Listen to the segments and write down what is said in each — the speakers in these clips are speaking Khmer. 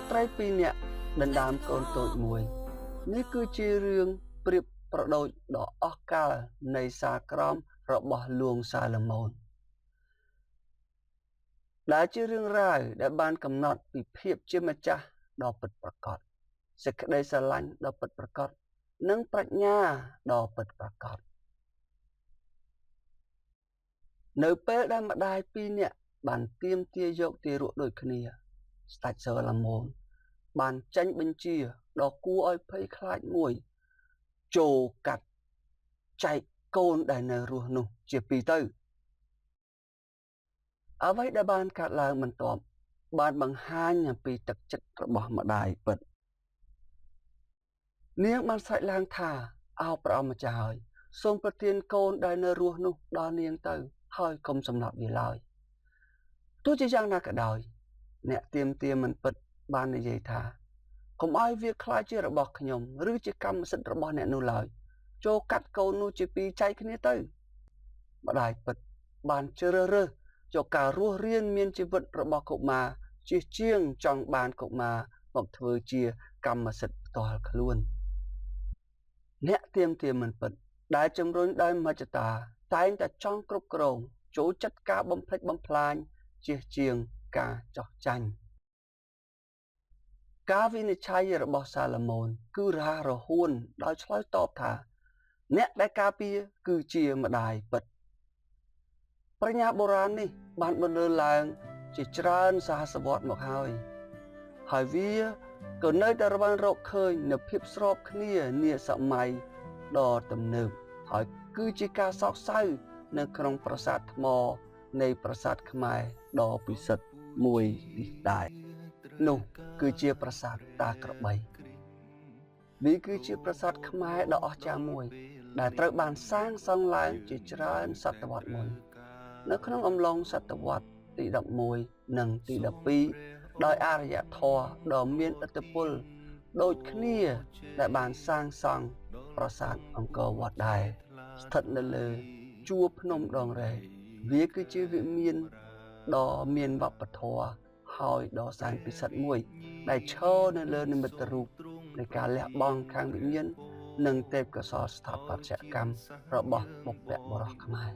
ស្ត្រីពីរនាក់ដណ្ដើមកូនតូចមួយ នេះគឺជារឿងប្រៀបប្រដូចដ៏អស្ចារ្យនៃសាលក្រមរបស់លួងសាឡូមោនដែលជារឿងរ៉ាវដែលបានកំណត់ពីភាពជាម្ចាស់ដ៏ពិតប្រាកដសេចក្តីស្រឡាញ់ដ៏ពិតប្រាកដនិងប្រាជ្ញាដ៏ពិតប្រាកដនៅពេលដែលម្ដាយពីរនាក់បានទាមទារយកទារកដូចគ្នាស្ដេចសាឡូមោនបានចេញបញ្ជាដ៏គួរឲ្យភ័យខ្លាចមួយចូលកាត់ចែកកូនដែលនៅរស់នោះជាពីរទៅអ្វីដែលបានកើតឡើងបន្ទាប់បានបង្ហាញអំពីទឹកចិត្តរបស់ម្ដាយពិតនាងបានស្រែកឡើងថាអោព្រះអង្គម្ចាស់ហើយសូមប្រទានកូនដែលនៅរស់នោះដល់នាងទៅហើយកុំសម្លាប់វាឡើយទោះជាយ៉ាងណាក៏ដោយអ្នកទាមទារមិនពិតបាននិយាយថាកុំឲ្យវាក្លាយជារបស់ខ្ញុំឬជាកម្មសិទ្ធិរបស់អ្នកនោះឡើយចូលកាត់កូននោះជាពីរចែកគ្នាទៅម្ដាយពិតបានជ្រើសរើសយកការរស់រានមានជីវិតរបស់កុមារជាជាងចង់បានកុមារមកធ្វើជាកម្មសិទ្ធិផ្ទាល់ខ្លួនអ្នកទាមទារមិនពិតដែលជំរុញដោយមហិច្ឆតាតែងតែចង់គ្រប់គ្រងចូលចិត្តការបំផ្លិចបំផ្លាញជាជាងការចោះចាញ់ការវិនិច្ឆ័យរបស់សាឡូមោនគឺរហ័សរហួនដោយឆ្លើយតបថាអ្នកដែលការពារគឺជាម្ដាយពិតប្រាជ្ញាបុរាណនេះបានបន្លឺឡើងជាច្រើនសហសវត្សមកហើយហើយវាក៏នៅតែបានរកឃើញនូវភាពស្របគ្នានាសម័យដ៏ទំនើបហើយគឺជាការសោកសៅនៅក្នុងប្រាសាទថ្មនៃប្រាសាទខ្មែរដ៏ពិសិដ្ឋមួយនេះដែរនោះគឺជាប្រាសាទតាក្របីវាគឺជាប្រាសាទខ្មែរដ៏អស្ចារ្យមួយដែលត្រូវបានសាងសង់ឡើងជាច្រើនសតវត្សមុននៅក្នុងអំឡុងសតវត្សទី11និងទី12ដោយអរិយធម៌ដ៏មានឥទ្ធិពលដូចគ្នាដែលបានសាងសង់ប្រាសាទអង្គរវត្តដែរស្ថិតនៅលើជួរភ្នំដងរែកវាគឺជាវិមានដ៏មានវប្បធម៌ហើយដ៏សែនពិសិដ្ឋមួយដែលឈរនៅលើនិមិត្តរូបនៃការលះបង់ខាងវិញ្ញាណនិងទេពកោសល្យស្ថាបត្យកម្មរបស់បុព្វបុរសខ្មែរ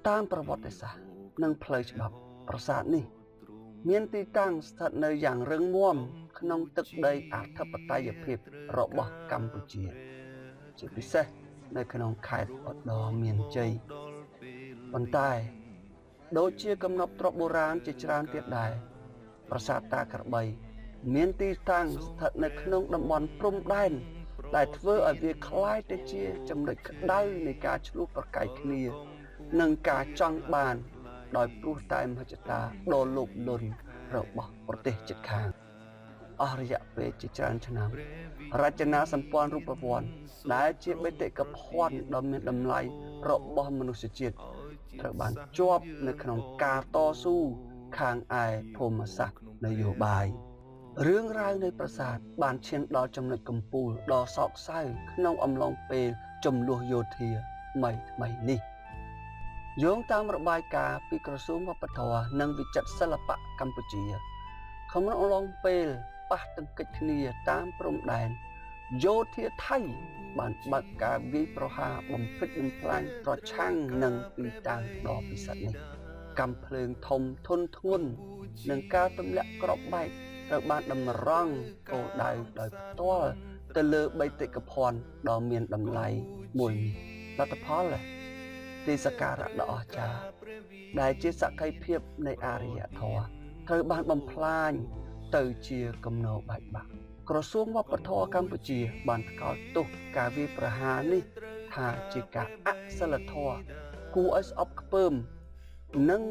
តាមប្រវត្តិសាស្ត្រនិងផ្លូវច្បាប់ប្រាសាទនេះមានទីតាំងស្ថិតនៅយ៉ាងរឹងមាំក្នុងទឹកដីអធិបតេយ្យភាពរបស់កម្ពុជាជាពិសេសនៅក្នុងខេត្តឧត្តរមានជ័យប៉ុន្តែដូចជាកំណប់ទ្រព្យបុរាណជាច្រើនទៀតដែរប្រាសាទតាក្របីមានទីតាំងស្ថិតនៅក្នុងតំបន់ព្រំដែនដែលធ្វើឲ្យវាក្លាយទៅជាចំណុចក្តៅនៃការឈ្លោះប្រកែកគ្នានិងការចង់បានដោយព្រោះតែមហិច្ឆតាដ៏លោភលន់របស់ប្រទេសជិតខាងអស់រយៈពេលជាច្រើនឆ្នាំរចនាសម្ព័ន្ធរូបវន្តដែលជាបេតិកភណ្ឌដ៏មានតម្លៃរបស់មនុស្សជាតិត្រូវបានជាប់នៅក្នុងការតស៊ូខាងឯភូមិសាស្ត្រនយោបាយរឿងរ៉ាវនៃប្រាសាទបានឈានដល់ចំណុចកំពូលដ៏សោកសៅក្នុងអំឡុងពេលចំនួនយោធាថ្មីៗនេះយោងតាមរបាយការណ៍ពីក្រសួងវប្បធម៌និងវិចិត្រសិល្បៈកម្ពុជាក្នុងអំឡុងពេលប៉ះទង្គិចគ្នាតាមព្រំដែនយោធាថៃបានបើកការវាយប្រហារបំផ្លិចបំផ្លាញប្រឆាំងនឹងទីតាំងដ៏ពិសិដ្ឋនេះកាំភ្លើងធំធុនធ្ងន់និងការទម្លាក់គ្រាប់បែកត្រូវបានតម្រង់គោលដៅដោយផ្ទាល់ទៅលើបេតិកភណ្ឌដ៏មានតម្លៃមួយនេះលទ្ធផលទីសក្ការៈដ៏អស្ចារ្យដែលជាសក្ខីភាពនៃអរិយធម៌ត្រូវបានបំផ្លាញទៅជាគំនរបែកបាក់ក្រសួងវប្បធម៌កម្ពុជាបានថ្កោលទោសការវាយប្រហារនេះថាជាការអសិលធម៌គួរឲ្យស្អប់ខ្ពើមនិង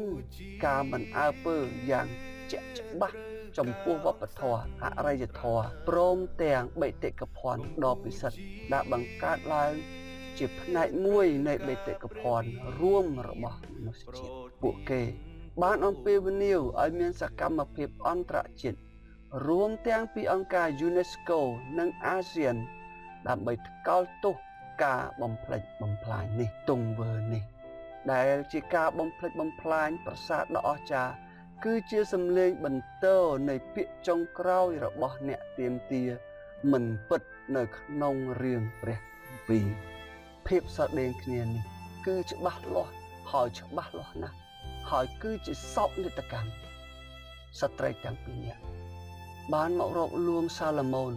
ការមិនអើពើយ៉ាងជាក់ច្បាស់ចំពោះវប្បធម៌អរិយធម៌ព្រមទាំងបេតិកភណ្ឌដ៏ពិសិដ្ឋដែលបង្កើតឡើងជាផ្នែកមួយនៃបេតិកភណ្ឌរួមរបស់មនុស្សជាតិពួកគេបានអំពាវនាវឲ្យមានសកម្មភាពអន្តរជាតិរួមទាំងពីអង្គការ UNESCO និងអាស៊ានដើម្បីថ្កោលទោសការបំផ្លិចបំផ្លាញនេះទង្វើនេះដែលជាការបំផ្លិចបំផ្លាញប្រាសាទដ៏អស្ចារ្យ គឺជាសំឡេងបន្ទរនៃពាក្យចុងក្រោយរបស់អ្នកទាមទារមិនពិតនៅក្នុងរឿងព្រះគម្ពីរភាពស្រដៀងគ្នានេះគឺច្បាស់លាស់ហើយច្បាស់លាស់ណាស់ហើយគឺជាសោកនាដកម្មស្ត្រីទាំងពីរនាក់បានមករកលួងសាឡូមោន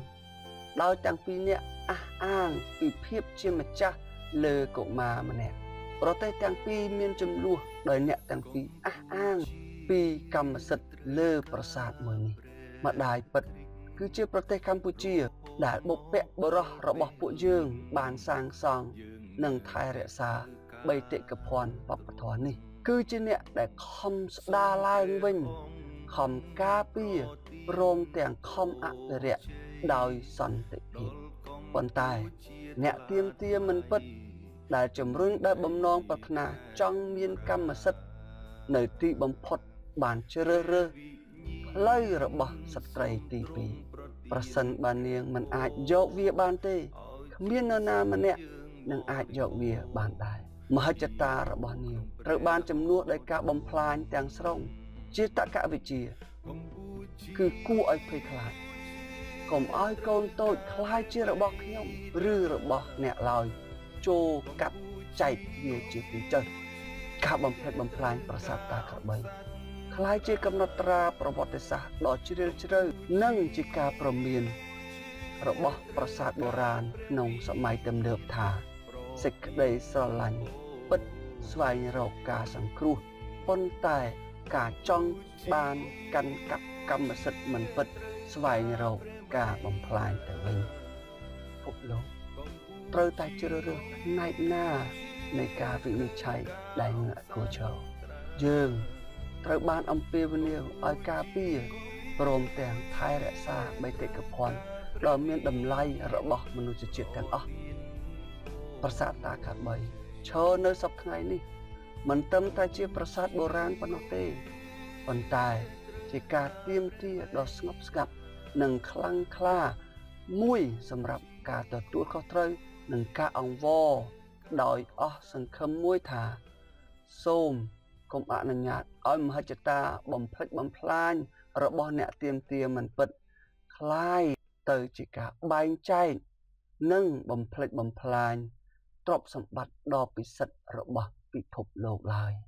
ដោយទាំងពីរនាក់អះអាងពីភាពជាម្ចាស់លើកុមារម្នាក់ប្រទេសទាំងពីរមានចំនួនដោយអ្នកទាំងពីរអះអាងពីកម្មសិទ្ធិលើប្រាសាទមួយនេះម្ដាយពិតគឺជាប្រទេសកម្ពុជាដែលបុព្វបុរសរបស់ពួកយើងបានសាងសង់និងថែរក្សាបេតិកភណ្ឌវប្បធម៌នេះគឺជាអ្នកដែលខំស្ដារឡើងវិញខំការពារព្រមទាំងខំអភិរក្សដោយសន្តិភាពប៉ុន្តែអ្នកទាមទារមិនពិតដែលជំរុញដោយបំណងប្រាថ្នាចង់មានកម្មសិទ្ធិនៅទីបំផុតបានជ្រើសរើសផ្លូវរបស់ស្ត្រីទី2ប្រសិនបើនាងមិនអាចយកវាបានទេគ្មាននរណាម្នាក់នឹងអាចយកវាបានដែរមហិច្ឆតារបស់នាងត្រូវបានជំនួសដោយការបំផ្លាញទាំងស្រុងជាតកវិជ្ជាគឺគួរឲ្យភ័យខ្លាចកុំឲ្យកូនតូចក្លាយជារបស់ខ្ញុំឬរបស់អ្នកឡើយចូលកាត់ចែកវាជាពីរចុះការបំផ្លិចបំផ្លាញប្រាសាទតាក្របីក្លាយជាកំណត់ត្រាប្រវត្តិសាស្ត្រដ៏ជ្រាលជ្រៅនិងជាការព្រមានរបស់ប្រាសាទបុរាណក្នុងសម័យទំនើបថាសេចក្តីស្រឡាញ់ពិតស្វែងរកការសង្គ្រោះប៉ុន្តែការចង់បានកាន់កាប់កម្មសិទ្ធិមិនពិតស្វែងរកការបំផ្លាញទៅវិញពិភពលោកត្រូវតែជ្រើសរើសផ្នែកណានៃការវិនិច្ឆ័យដែលនឹងអកុសលយើងត្រូវបានអំពាវនាវឲ្យការពារព្រមទាំងថែរក្សាបេតិកភណ្ឌដ៏មានតម្លៃរបស់មនុស្សជាតិទាំងអស់ប្រាសាទតាក្របីឈរនៅសព្វថ្ងៃនេះមិនត្រឹមតែជាប្រាសាទបុរាណប៉ុណ្ណោះទេប៉ុន្តែជាការទាមទារដ៏ស្ងប់ស្ងាត់និងខ្លាំងក្លាមួយសម្រាប់ការទទួលខុសត្រូវនិងការអង្វរដោយអស់សង្ឃឹមមួយថាសូមកុំអនុញ្ញាតឲ្យមហិច្ឆតាបំផ្លិចបំផ្លាញរបស់អ្នកទាមទារមិនពិតក្លាយទៅជាការបែងចែកនិងបំផ្លិចបំផ្លាញទ្រព្យសម្បត្តិដ៏ពិសិដ្ឋរបស់ពិភពលោកឡើយ។